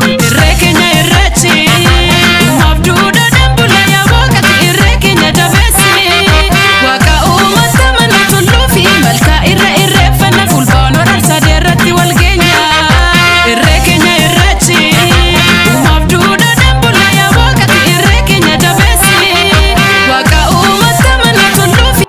Irree keenya irreechi uumaaf duudhaa dambula yaa waaqati irree keenya jabeessi waaqa uummata mana tulluu fi malkaa irra irreeffanna fulbaana arsadee irratti wal geenya. Irree keenya irreechi uumaaf duudhaa dambula yaa waaqati irree keenya jabeessi waaqa uummata mana tulluu fi.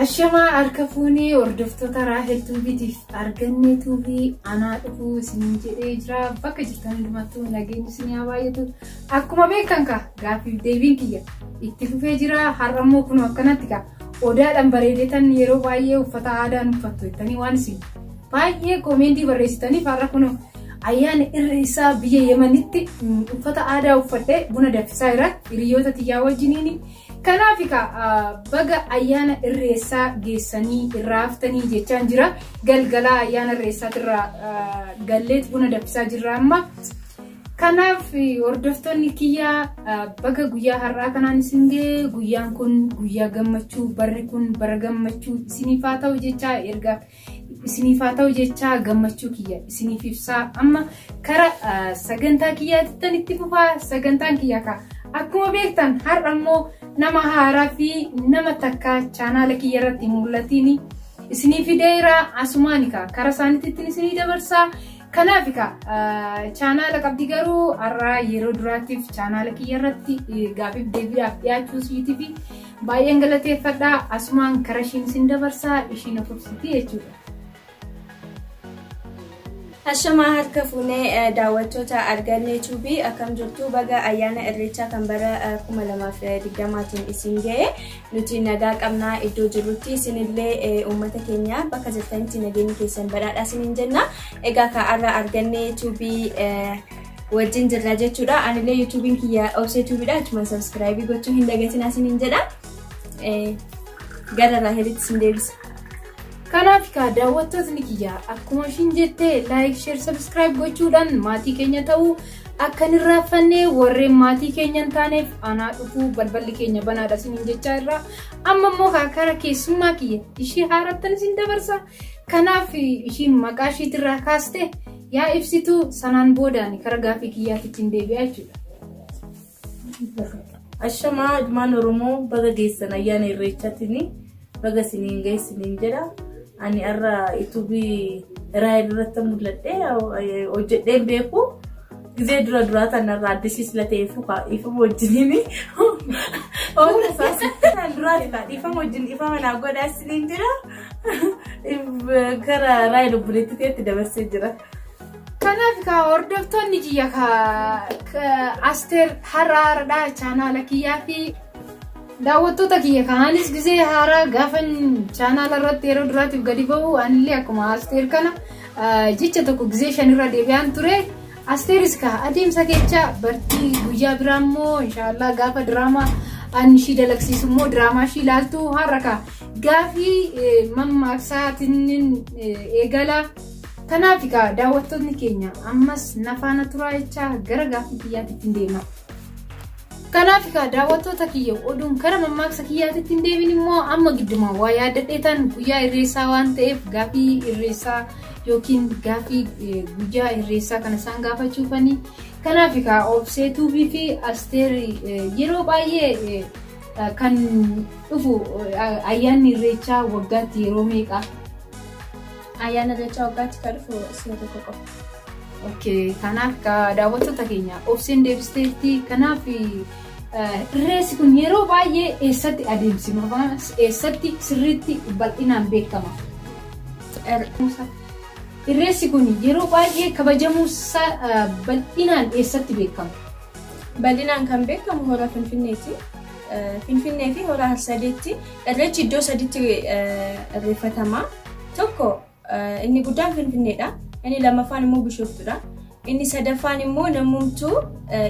Ashamaa harka fuunee hordoftoota Raahel Tuubiitiif argannee tuubii anaa dhufuu isiniin jedhee jira. Bakka jirtan hundumattuu nageenyi isinii haa baay'atu. Akkuma beekan kaa gaaffiif deebiin kiyya itti fufee jira. Har'a immoo kunoo akkanatti kaa odaadhaan bareedetan yeroo baay'ee uffata aadaan uffattu jettanii waan isin baay'ee koomentii barreessitaniif har'a kunoo ayyaana irreessaa biyya Yemenitti uffata aadaa uffadhee buna danfisaa jira hiriyoota tiyyaa wajjiniini. Kanaaf egaa baga ayyaana irreessaa geessanii irraa haftanii jechaan jira. Galgala ayyaana irreessaatirraa galleet buna danfisaa jirra amma. Kanaaf hordoftoonni kiyyaa baga guyyaa har'aa kanaan isin ga'e guyyaan kun guyyaa gammachuu barri kun bara gammachuu isiniif haa ta'u jechaa ergaa isiniif haa ta'u jechaa gammachuu kiyya isiniif ibsaa amma kara sagantaa kiyyaatittan itti fufaa sagantaan kiyya kaa akkuma beektan har'a immoo nama haaraa fi nama takka chaanaala kiyya irratti mul'atiin isinii fideera asumaani kaa kara isaaniitti isinii dabarsaa. Kanaaf egaa chaanaala qabdi garuu har'a yeroo duraatiif chaanaala kiyya irratti gaaffiif deebiidhaaf dhiyaachuu isiitii fi baay'een galateeffadha. Asumaan kara ishiin isin dabarsaa ishiin of ibsiti jechuudha. Ashamaa harka fuunee daawwattoota argannee tuubii akkam jirtu baga ayyaana irreechaa kan bara 2020tiin isin ga'e nuti nagaa qabnaa iddoo jirrutti isinillee uummata keenya bakka jirtanitti nageenyi keessan badhaadhaa isiniin jenna. Egaa ka'arra argannee tuubii wajjin jirra jechuudha. Anillee yuutuubiin kiyya obsee tuubiidha. Achuma sabskraayibii gochuu hin dagatinaa isiniin jedha. Gara Raahelitti isin deebisa. Kanaaf egaa daawwattootni kiyya akkuma ishiin jettee like, share, subscribe gochuudhaan maatii keenya ta'uu akka hin irraanfanne warreen maatii keenya hin taaneef anaa dhufuu balballi keenya banaadha isiniin jechaa irraa amma immoo kara keessummaa kiyya ishii haarattan isin dabarsa. Kanaaf ishiin maqaa ishiitirraa kaaste yaa ibsitu sanaan boodaan kara gaaffii kiyyaatitti hin deebi'a jechuudha. Ashamaa ilmaan Oromoo baga geessan ayyaana irreechaatiin baga isiniin ga'e isiniin jedha. Ani har'a yuutuubii Raahel irratti mul'adhee hojjedheen beeku. Gizee dura duraa tanarraa addisiis la ta'eef dhiifama wajjiniini. Oolta isaas duraati dhiifama wajjin dhiifama naa godhaa isiniin jira. Gara Raahel obboleettii ta'etti dabarsee jira. Kanaaf kaa hordoftoonni kiyya kaa Asteer har'a haaradhaa chaanaala kiyyaa fi daawwattoota kiyya kaanis gizee haaraa gaafan chaanaala irratti yeroo duraatiif gadi ba'u anillee akkuma Asteer kana jecha tokko gizee shanirra deebi'aan ture. Asteeris kaa adeemsa kecha bartii guyyaa biraa immoo inshaallah gaafa diraamaa an ishii dalagsiisu immoo diraamaa ishii ilaaltu har'a kaa gaafii mammaaksaatiin eegala. Kanaaf egaa daawwattoonni keenya ammas nafaana turaa jechaa gara gaaffii kiyyaatitti hin deema. Kanaaf egaa daawwattoota kiyya oduun kara mammaaksa kiyyaatitti hin deemin immoo amma giddumaa waa yaaddadheetan guyyaa irreessaa waan ta'eef gaaffii irreessaa yookiin gaaffii guyyaa irreessaa kana isaan gaafachuufani. Kanaaf egaa Obsee Tuubii fi Asteer yeroo baay'ee kan dhufu ayyaanni irreechaa waggaatti yeroo meeqa? Ayyaana irreechaa waggaatti kan dhufu si'a tokko qofa. Okay, kanaaf daawwattoota keenya Obseen deebisteetti. Kanaaf irreessi kun yeroo baay'ee eessatti adeemsifama? Eessatti sirriitti bal'inaan beekama? Irreessi kun yeroo baay'ee kabajamuusaa bal'inaan eessatti beekama? Bal'inaan kan beekamu hora Finfinneeti. Finfinnee fi hora Harsadeetti irreechi iddoo saditti irreeffatama. Tokko inni guddaan Finfinneedha. Inni lammaffaan immoo Bishooftuudha. Inni sadaffaan immoo namumtuu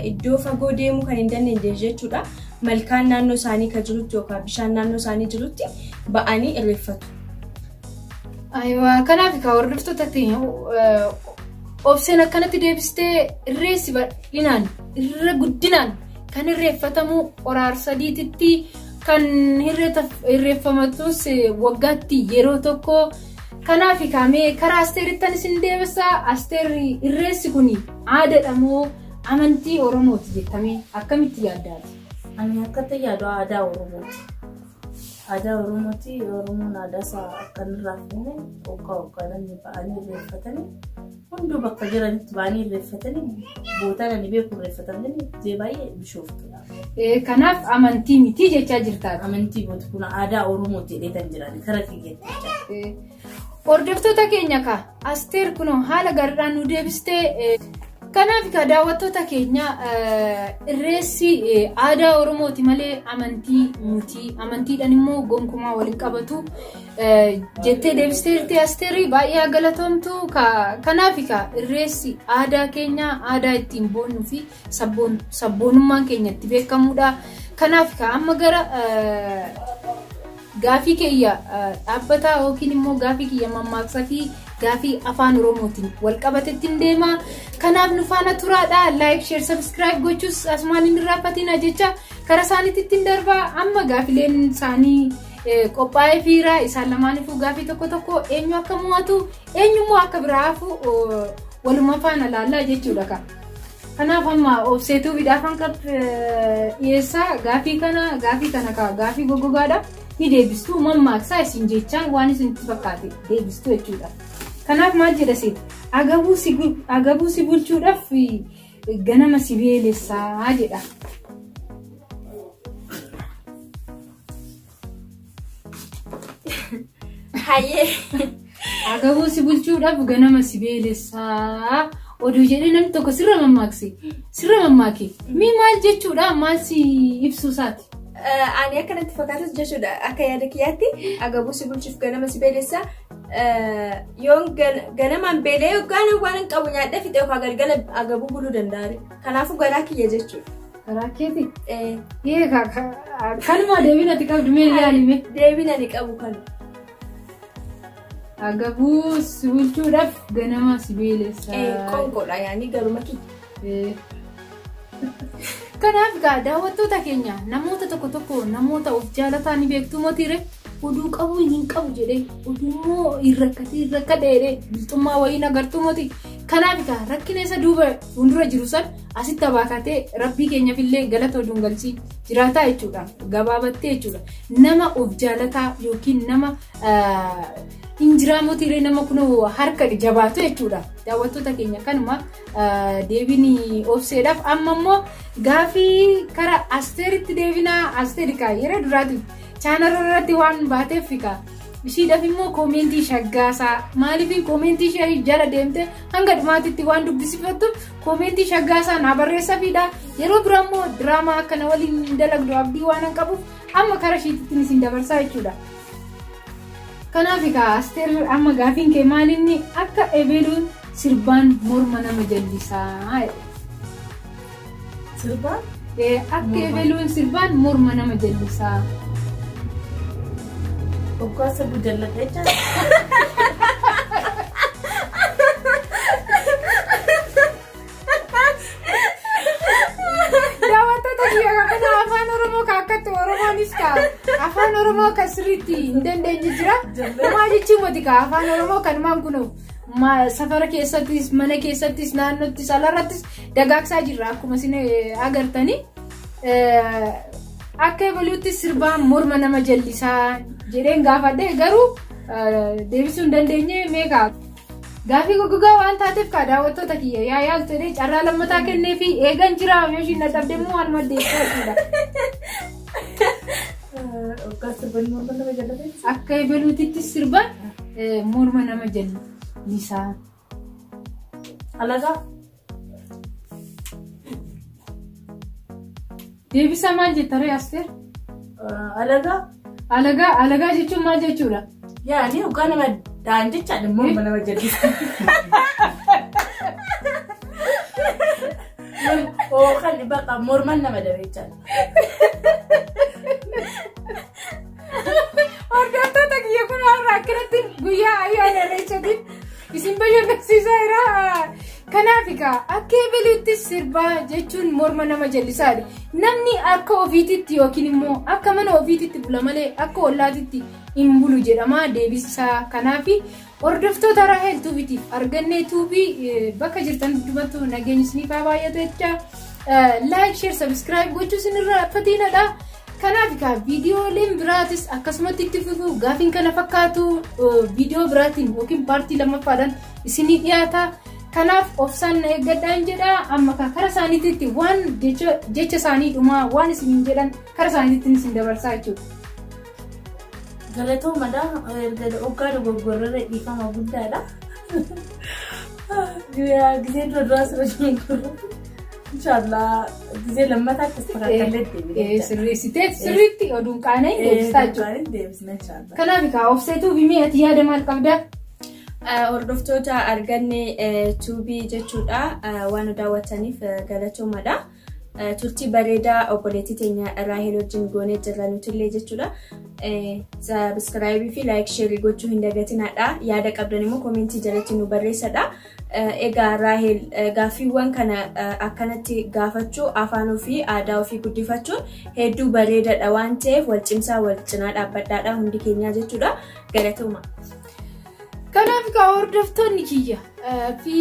iddoo fagoo deemuu kan hin dandeenye jechuudha. Malkaan naannoo isaanii kan jirutti yookaan bishaan naannoo isaanii jirutti ba'anii irreeffatu. Ayiwaa kanaaf egaa hordoftoota keenya obseen akkanatti deebistee irreessi bal'inaan irra guddinaan kan irreeffatamu hora Arsadiititti kan irreeffamatus waggaatti yeroo tokko. Kanaaf kaamee karaa Asteerittan isin deebisaa. Asteerri irreessi kun aadaadha moo amantii Oromooti jettamee akkamitti yaaddaati? Ani akkatti yaadu aadaa Oromooti. Aadaa Oromooti. Oromoon aadaa isaa akka irraa fuune hoggaa hoggaadhaan ba'anii irreeffatanii hunduu bakka jiranitti ba'anii irreeffatanii bootaan ani beeku irreeffatamanii gisee baay'ee bishooftuudha. Kanaaf amantii miti jechaa jirtaati. Amantii miti kun aadaa Oromooti jedhee kan jiran kara kiyyaatti jecha. Hordoftoota keenya ka Asteer kunoo haala gaariidhaan nu deebistee kanaaf ka daawwattoota keenya irreessi aadaa Oromooti malee amantii miti. Amantiidhaan immoo gonkumaa waliin qabatu jettee deebisteerti Asteerri baay'ee galatoomtu. Kanaaf ka irreessi aadaa keenya aadaa ittiin boonnuu fi sabboonummaan keenya itti beekamudha. Kanaaf ka amma gara gaafii kiyya dhaabbataa yookiin immoo gaafii kiyya mammaaksaa fi gaafii afaan Oromootiin wal qabatetti hin deema. Kanaaf nu faana turaadha. Like, share, subscribe gochuus asumaan hin irraanfatina jecha karaa isaaniitti ittiin darbaa. Amma gaafileen isaanii qophaa'ee fiira isaan lamaaniifuu gaafii tokko tokko eenyu akka mo'atu eenyummoo akka biraa hafu waluma faana laallaa jechuudha. Kanaaf amma obseetuu bidhaafan qab dhiyeessaa gaafii kana gaafii goggogaadha. Ni deebistuu mammaaksaa isin jechaan waan isinitti fakkaate deebistuu jechuudha. Kanaaf maal jedha seet agabuu si bulchuudhaaf ganama si beelessaa jedha. Hayyee. Agabuu si bulchuudhaaf ganama si beelessaa oduu jedhee namni tokko sirra mammaakse sirra mammaake mii maal jechuudha maal si ibsuu isaati? Ani akkanatti fakkaatus jechuudha akka yaada kiyyaatti agabuu si bulchuuf ganama si beelessaa yoon ganamaan beelee yookaan waan hin qabu nyaadhee fixe yookaan galgala agabuu buluu danda'a. Kanaafuu garaa kiyya jechuudha. Garaa keeti? Kanuma deebiin ati qabdu mee yaalime? Deebiin ani qabu kana. Agabuu si bulchuudhaaf ganama si beelessaa. Qoonqoodha yaani garuma kiyya. Kanaaf egaa daawwattoota keenya namoota tokko tokko namoota of jaalataa ni beektu motiire oduu qabu hin qabu jedhee oduu immoo hin rakkatee hin rakkadhe jedhee bilxummaa wayii agartuu moti. Kanaaf egaa rakkina isa duuba fuuldura jiru san asitti abaakatee rabbii keenyaaf illee galata oduun galchii jiraataa jechuudha. Gabaabattee jechuudha. Nama of jaalataa yookiin nama injiraa motiiree nama kunoo harka jabaatu jechuudha. Daawwattoota keenya kanuma deebiin obseedhaaf amma immoo gaafii karaa Asteeritti deebinaa. Asteeri kaa yeroo duraatiif chaanala irratti waan baateef kaa ishiidhaaf immoo koomentii shaggaasaa maaliif koomentii ishee jala deemte hanga dhumaatitti waan dubbisifattuuf koomentii shaggaasaa naa barreessafiidha. Yeroo biraa immoo diraamaa akkana waliin dalagdu abdii waan hin qabuuf amma karaa ishiitti isin dabarsaa jechuudha. Kanaaf egaa Asteer amma gaafiin kee maalinni akka ebeluun sirbaan morma nama jallisaa. Sirbaan? Akka ebeluun sirbaan morma nama jallisaa. Hoggaa sirbu jallatee jira. Daawwattoota kiyya kana afaan Oromoo ka akkatti Oromoonis ka afaan Oromoo kan sirriitti hin dandeenye jira. Homaa jechuun miti ka afaan Oromoo kanumaan kun safara keessattis mana keessattis naannottis alaarrattis dagaagsaa jirra akkuma isin agartanii. Akka ebaluutti sirbaan morma nama jallisaa jedheen gaafadhe garuu deebisuu hin dandeenye meeqa. Gaafii goggogaa waan taateef kaa daawwattoota kiyya yaa yaaltu jedhee carraa lammataa kennee fi eegan jira yoo ishiin dadhabde immoo waanuma deessaa jechuudha. Hoggaa sirbaan morma nama jallatee? Akka ebaluutitti sirbaan morma nama jallisaa. Alagaa? Deebisaa maal jetta ree Asteer? Alagaa? Alagaa alagaa jechuun maal jechuudha? Yaani hoggaa nama daan jechaadha morma nama jallisa. Oo kan baqa morman nama dabe jechaadha. Hordoftoota kiyya kun har'a akkanatti guyyaa ayyaana irreechatiin isin bashannansiisaa jira. Kanaaf egaa akka ebeluutti sirbaa jechuun morma nama jallisaadha. Namni akka ofiititti yookiin immoo akka mana ofiititti bula malee akka ollaatitti hin bulu jedhama deebisaa. Kanaaf hordoftoota Raahel Tuubitiif argannee tuubii bakka jirtan hundumattuu nageenyi isiniif haa baay'atu jecha. Like, share, subscribe gochuu isinirraa fatiinadha. Kanaaf egaa viidiyooleen biraatis akkasumatti itti fufuu gaafiin kana fakkaatu viidiyoo biraatiin yookiin paartii lammaffaadhaan isinii dhiyaata. Kanaaf obsaan na eeggadhaan jedha. Amma kara isaaniitti waan jecha isaanii dhumaa waan isiniin jedhan kara isaaniitti isin dabarsaa jechuudha. Galatoomadha. Erga hoggaa dogoggorree dhiifama guddaadha. Gisee dura duraa sirra dogoggorru. Inshaallah gisee lammataa akkas takkaattallee deebine. Sirreessitee sirriitti oduun qaanee deebistaa jechuudha. Deebisna inshaallah. Kanaaf egaa obseetuu bimee ati yaada maal qabdaa? Hordoftoota arganne tuubii jechuudha waan nu daawwataniif galatoomadha. Turtii bareedaa obboleettii teenya Raahel wajjin goonee jirra nutillee jechuudha. Sabiskiraayibii fi laayik sheerii gochuu hin dagatinaadha. Yaada qabdan immoo koomentii jalatti nu barreessadha. Egaa Raahel gaaffiiwwan kana akkanatti gaafachuu afaan ofii aadaa ofii guddifachuun hedduu bareedaadha waan ta'eef wal cimsaa wal cinaa dhaabbadhaadha hundi keenyaa jechuudha. Galatooma. Kanaaf egaa hordoftoonni kiyya fi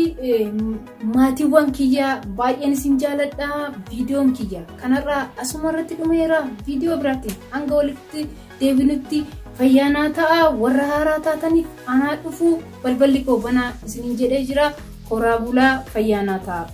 maatiiwwan kiyya baay'een isin jaaladha. Viidiyoon kiyya kanarraa asuma irratti dhumeera. Viidiyoo biraatiin hanga walitti deebinutti fayyaanaa ta'a. Warra haaraa taataniif anaa dhufu balballi koo banaa isiniin jedhee jira. Horaa bulaa fayyaanaa ta'a.